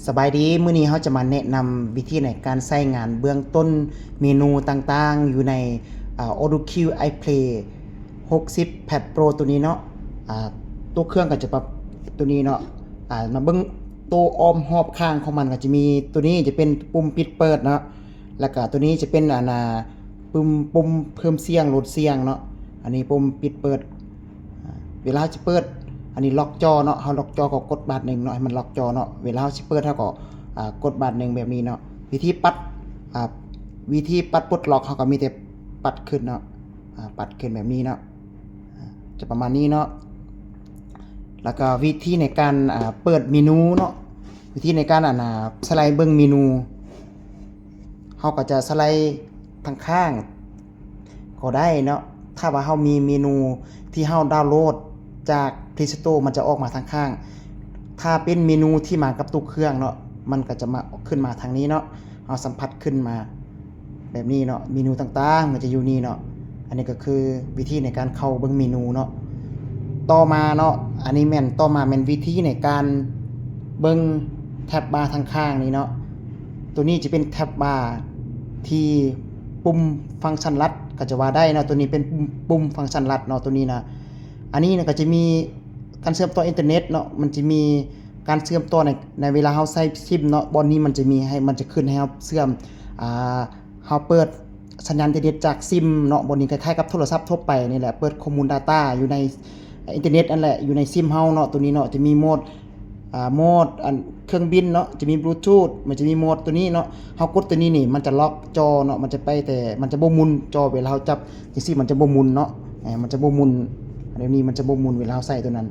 ສະບາຍດີ, ມື້ນີ້ເຮົາຈະມາແນະນຳວິທີໃນການໃຊ້ງານເບື້ອງຕົ້ນເມນູຕ່າງໆ ຢູ່ໃນ ອ່າ AutoCue iPlay ຫົກສິບ Pad Pro ຕົວນີ້ເນາະ. ອ່າ ຕົວເຄື່ອງກໍຈະປະ ຕົວນີ້ເນາະ. ອ່າ ມາເບິ່ງໂຕອ້ອມຮອບຂ້າງຂອງມັນ ກໍຈະມີຕົວນີ້ຈະເປັນປຸ່ມປິດເປີດເນາະ, ແລ້ວກໍຕົວນີ້ຈະເປັນ ອັນ ອ່າ ປຸ່ມ ປຸ່ມເພີ່ມສຽງ ລົດສຽງເນາະ. ອັນນີ້ປຸ່ມປິດເປີດ. ອ່າ ເວລາເຮົາຊິເປີດ ອັນນີ້ລັອກຈໍເນາະ, ເຮົາລັອກຈໍກໍກົດບາດໜຶ່ງເນາະ ໃຫ້ມັນລັອກຈໍເນາະ. ເວລາເຮົາຊິເປີດ ເຮົາກໍ ອ່າ ກົດບາດໜຶ່ງແບບນີ້ເນາະ. ວິທີປັດ ອ່າ ວິທີປັດປົດລັອກ ເຮົາກໍມີແຕ່ປັດຂຶ້ນເນາະ, ອ່າ ປັດຂຶ້ນແບບນີ້ເນາະ. ອ່າ ຈະປະມານນີ້ເນາະ. ແລ້ວກໍວິທີໃນການ ອ່າ ເປີດເມນູເນາະ, ວິທີໃນການ ອັນ ອ່າ ສະໄລເບິ່ງເມນູ ເຮົາກໍຈະສະໄລທາງຂ້າງກໍໄດ້ເນາະ. ຖ້າວ່າເຮົາມີເມນູທີ່ເຮົາດາວໂຫຼດຈາກ Play Store ມັນຈະອອກມາທາງຂ້າງ. ຖ້າເປັນເມນູທີ່ມາກັບຕົວເຄື່ອງເນາະ ມັນກໍຈະມາ ຂຶ້ນມາທາງນີ້ເນາະ. ເຮົາສຳຜັດຂຶ້ນມາແບບນີ້ເນາະ, ເມນູຕ່າງໆມັນຈະຢູ່ນີ້ເນາະ. ອັນນີ້ກໍຄືວິທີໃນການເຂົ້າເບິ່ງເມນູເນາະ. ຕໍ່ມາເນາະ, ອັນນີ້ແມ່ນ ຕໍ່ມາແມ່ນວິທີໃນການເບິ່ງແທັບບາທາງຂ້າງນີ້ເນາະ. ຕົວນີ້ຈະເປັນແທັບບາທີ່ປຸ່ມຟັງຊັນລັດ ກໍຈະວ່າໄດ້ເນາະ. ຕົວນີ້ເປັນປຸ່ມ ປຸ່ມຟັງຊັນລັດເນາະ ຕົວນີ້ນະ. ອັນນີ້ນະ ກໍຈະມີການເຊື່ອມຕໍ່ອິນເຕີເນັດເນາະ, ມັນຈະມີການເຊື່ອມຕໍ່ໃນ ໃນເວລາເຮົາໃຊ້ຊິມເນາະ. ບ່ອນນີ້ມັນຈະມີໃຫ້ ມັນຈະຂຶ້ນໃຫ້ເຮົາເຊື່ອມ ອ່າ ເຮົາເປີດສັນຍານອິນເຕີເນັດຈາກຊິມເນາະ. ບ່ອນນີ້ຄ້າຍໆກັບໂທລະສັບທົ່ວໄປນີ້ແຫຼະ, ເປີດຂໍ້ມູນ data ຢູ່ໃນອິນເຕີເນັດນັ້ນແຫຼະ, ຢູ່ໃນຊິມເຮົາເນາະ. ຕົວນີ້ເນາະ ຈະມີໂໝດ ອ່າ ໂໝດ ອັນ ເຄື່ອງບິນເນາະ, ຈະມີບລູທູດ, ມັນຈະມີໂໝດຕົວນີ້ເນາະ. ເຮົາກົດຕົວນີ້ນີ້ ມັນຈະລັອກຈໍເນາະ, ມັນຈະໄປແຕ່ ມັນຈະບໍ່ໝຸ່ນຈໍ. ເວລາເຮົາຈັບຈັ່ງຊີ້ ມັນຈະບໍ່ໝຸ່ນເນາະ, ເອີ ມັນຈະບໍ່ໝຸ່ນ. ດຽວນີ້ມັນຈະບໍ່ໝຸ່ນ ເວລາເຮົາໃສ່ຕົວນັ້ນ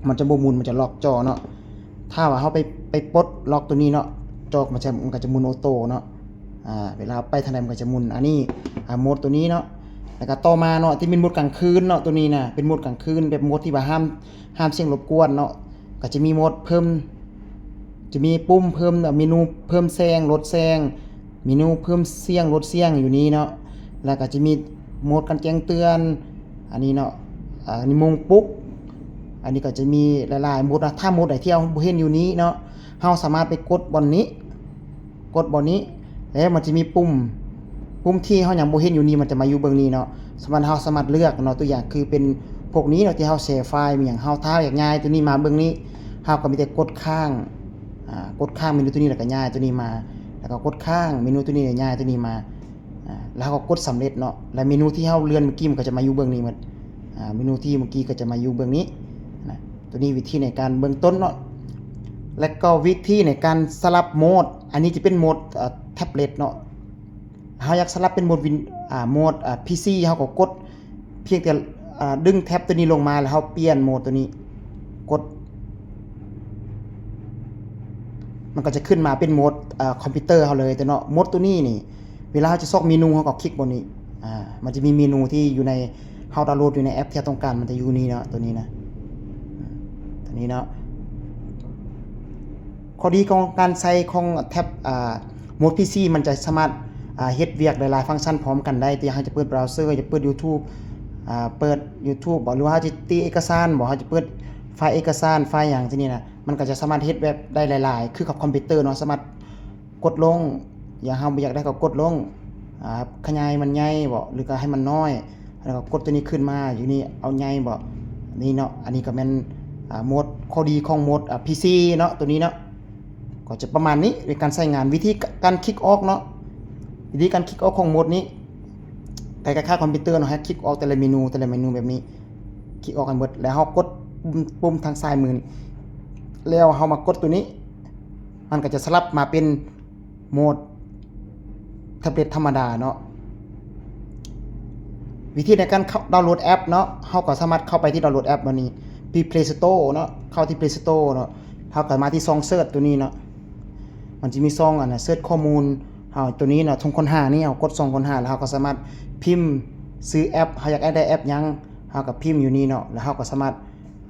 ມັນຈະບໍ່ໝຸ່ນ, ມັນຈະລັອກຈໍເນາະ. ຖ້າວ່າເຮົາໄປ ໄປປົດລັອກຕົວນີ້ເນາະ, ຈໍມັນຈະ ມັນກໍຈະໝຸ່ນໂອໂຕ້ເນາະ. ອ່າ ເວລາເຮົາໄປທາງໃດມັນກໍຈະໝຸ່ນ. ອັນນີ້ ອ່າ ໂໝດຕົວນີ້ເນາະ. ແລ້ວກໍຕໍ່ມາເນາະ ທີ່ເປັນໂໝດກາງຄືນເນາະ, ຕົວນີ້ນະເປັນໂໝດກາງຄືນ ແບບໂໝດທີ່ວ່າຫ້າມ ຫ້າມສຽງລົບກວນເນາະ. ກໍຈະມີໂໝດເພີ່ມ ຈະມີປຸ່ມເພີ່ມ ເມນູເພີ່ມແສງ ລົດແສງ, ເມນູເພີ່ມສຽງ ລົດສຽງຢູ່ນີ້ເນາະ. ແລ້ວກໍຈະມີໂໝດການແຈ້ງເຕືອນ ອັນນີ້ເນາະ, ອ່າ ອັນນີ້ໂມງປຸກ. ອັນນີ້ກໍຈະມີຫຼາຍໆໂໝດນະ. ຖ້າໂໝດໃດທີ່ເຮົາບໍ່ເຫັນຢູ່ນີ້ເນາະ, ເຮົາສາມາດໄປກົດບ່ອນນີ້ ກົດບ່ອນນີ້ ແລ້ວມັນຈະມີປຸ່ມ ປຸ່ມທີ່ເຮົາຍັງບໍ່ເຫັນຢູ່ນີ້ ມັນຈະມາຢູ່ເບື້ອງນີ້ເນາະ. ສາມາດ ເຮົາສາມາດເລືອກເນາະ, ຕົວຢ່າງຄືເປັນພວກນີ້ເນາະ ທີ່ເຮົາແຊຟາຍ ມີຫຍັງ ເຮົາ ຖ້າເຮົາຢາກຍ້າຍຕົວນີ້ມາເບື້ອງນີ້ ເຮົາກໍມີແຕ່ກົດຄ້າງ ອ່າ ກົດຄ້າງເມນູຕົວນີ້ ແລ້ວກໍຍ້າຍຕົວນີ້ມາ, ແລ້ວກໍກົດຄ້າງເມນູຕົວນີ້ ແລ້ວຍ້າຍຕົວນີ້ມາ. ອ່າ ແລ້ວເຮົາກໍກົດສຳເລັດເນາະ, ແລ້ວເມນູທີ່ເຮົາເລື່ອນເມື່ອກີ້ ມັນກໍຈະມາຢູ່ເບື້ອງນີ້ໝົດ. ອ່າ ເມນູທີ່ເມື່ອກີ້ກໍຈະມາຢູ່ເບື້ອງນີ້ນະ. ຕົວນີ້ວິທີໃນການເບື້ອງຕົ້ນເນາະ. ແລ້ວກໍວິທີໃນການສະຫຼັບໂໝດ, ອັນນີ້ຈະເປັນໂໝດ ເອີ ແທັບເລັດເນາະ. ເຮົາຢາກສະຫຼັບເປັນໂໝດວິນ ອ່າ ໂໝດ ອ່າ ພີຊີ ເຮົາກໍກົດ ພຽງແຕ່ ອ່າ ດຶງແທັບຕົວນີ້ລົງມາ ແລ້ວເຮົາປ່ຽນໂໝດຕົວນີ້ ກົດ ມັນກໍຈະຂຶ້ນມາເປັນໂໝດ ເອີ ຄອມພິວເຕີເຮົາເລີຍເນາະ. ໂໝດຕົວນີ້ນີ້ ເວລາເຮົາຈະຊອກເມນູ ເຮົາກໍຄລິກບ່ອນນີ້ ອ່າ ມັນຈະມີເມນູທີ່ຢູ່ໃນ ເຮົາດາວໂຫຼດຢູ່ໃນແອັບທີ່ເຮົາຕ້ອງການ ມັນຈະຢູ່ນີ້ເນາະ ຕົວນີ້ນະ ຕົວນີ້ເນາະ. ຂໍ້ດີຂອງການໃຊ້ຂອງແທັບ ອ່າ ໂໝດພີຊີ ມັນຈະສາມາດ ອ່າ ເຮັດວຽກຫຼາຍໆຟັງຊັນພ້ອມກັນໄດ້. ຕົວຢ່າງ ເຮົາຈະເປີດບຣາວເຊີ ຈະເປີດຢູທູບ ອ່າ ເປີດຢູທູບບໍ ຫຼືວ່າເຮົາຈະຕີເອກະສານບໍ ເຮົາຈະເປີດໄຟລ໌ເອກະສານ ໄຟລ໌ຫຍັງຊີ້ນີ້ນະ, ມັນກໍຈະສາມາດເຮັດແບບໄດ້ຫຼາຍໆ ຄືກັບຄອມພິວເຕີເນາະ, ສາມາດ ກົດລົງ ຢ່າງເຮົາບໍ່ຢາກໄດ້ກໍກົດລົງ ອ່າ ຂະຫຍາຍມັນໃຫຍ່ບໍ ຫຼືກໍໃຫ້ມັນນ້ອຍ ແລ້ວກໍກົດຕົວນີ້ຂຶ້ນມາ ຢູ່ນີ້ເອົາໃຫຍ່ບໍ ນີ້ເນາະ. ອັນນີ້ກໍແມ່ນ ອ່າ ໂໝດ ຂໍ້ດີຂອງໂໝດ ອ່າ ພີຊີເນາະ ຕົວນີ້ເນາະ. ກໍຈະປະມານນີ້ໃນການໃຊ້ງານ. ວິທີການຄລິກອອກເນາະ, ວິທີການຄລິກອອກຂອງໂໝດນີ້ ຄ້າຍໆຄອມພິວເຕີເນາະ, ໃຫ້ຄລິກອອກແຕ່ລະເມນູ ແຕ່ລະເມນູແບບນີ້ ຄລິກອອກໃຫ້ໝົດ ແລ້ວເຮົາກົດປຸ່ມ ປຸ່ມທາງຊ້າຍມືນີ້ ແລ້ວເຮົາມາກົດຕົວນີ້ ມັນກໍຈະສະຫຼັບມາເປັນໂໝດແທັບເລັດທຳມະດາເນາະ. ວິທີໃນການເຂົ້າດາວໂຫຼດແອັບເນາະ, ເຮົາກໍສາມາດເຂົ້າໄປທີ່ດາວໂຫຼດແອັບ ອັນນີ້ ທີ່ Play Store ເນາະ, ເຂົ້າທີ່ Play Store ເນາະ, ເຮົາກໍມາທີ່ຊ່ອງເສີດຕົວນີ້ເນາະ, ມັນຈະມີຊ່ອງ ອັນ ເສີດຂໍ້ມູນເຮົາຕົວນີ້ເນາະ, ຊ່ອງຄົ້ນຫານີ້ ເຮົາກົດຊ່ອງຄົ້ນຫາ ແລ້ວເຮົາກໍສາມາດພິມຊື່ແອັບ, ເຮົາຢາກໄດ້ແອັບຫຍັງ ເຮົາກໍພິມຢູ່ນີ້ເນາະ, ແລ້ວເຮົາກໍສາມາດ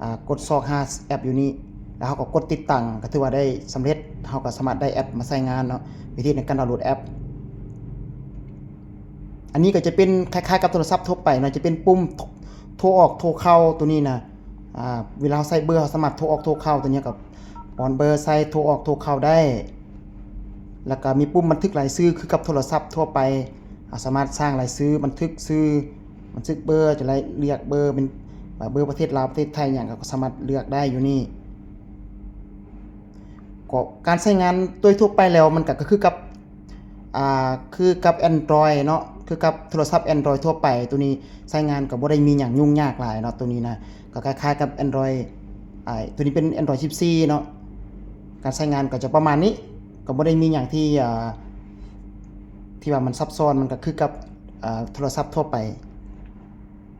ອ່າ ກົດຊອກຫາແອັບຢູ່ນີ້ ແລ້ວເຮົາກໍກົດຕິດຕັ້ງ ກໍຖືວ່າໄດ້ສຳເລັດ, ເຮົາກໍສາມາດໄດ້ແອັບມາໃຊ້ງານເນາະ. ວິທີໃນການດາວໂຫຼດແອັບ ອັນນີ້ກໍຈະເປັນຄ້າຍໆກັບໂທລະສັບທົ່ວໄປເນາະ, ຈະເປັນປຸ່ມໂທ ໂທອອກໂທເຂົ້າຕົວນີ້ນະ. ອ່າ ເວລາເຮົາໃສ່ເບີ ເຮົາສາມາດໂທອອກໂທເຂົ້າຕົວນີ້ ກໍ ອອນເບີໃສ່ ໂທອອກໂທເຂົ້າໄດ້ ແລ້ວກໍມີປຸ່ມບັນທຶກລາຍຊື່ ຄືກັບໂທລະສັບທົ່ວໄປ ເຮົາສາມາດສ້າງລາຍຊື່ ບັນທຶກຊື່ ບັນທຶກເບີ ຈະໄດ້ເລືອກເບີເປັນເບີປະເທດລາວ ປະເທດໄທຫຍັງ ເຮົາກໍສາມາດເລືອກໄດ້ຢູ່ນີ້. ກໍການໃຊ້ງານໂດຍທົ່ວໄປແລ້ວ ມັນກໍ ກໍຄືກັບ ອ່າ ຄືກັບ Android ເນາະ ຄືກັບໂທລະສັບ Android ທົ່ວໄປ. ໂຕນີ້ໃຊ້ງານກໍບໍ່ໄດ້ມີຫຍັງຫຍຸ້ງຍາກຫຼາຍເນາະ ໂຕນີ້ນະ ກໍຄ້າຍໆກັບ Android ອ່າ ໂຕນີ້ເປັນ Android ສິບສີ່ ເນາະ. ການໃຊ້ງານກໍຈະປະມານນີ້ ກໍບໍ່ໄດ້ມີຫຍັງທີ່ ອ່າ ທີ່ວ່າມັນຊັບຊ້ອນ ມັນກໍຄືກັບ ອ່າ ໂທລະສັບທົ່ວໄປ.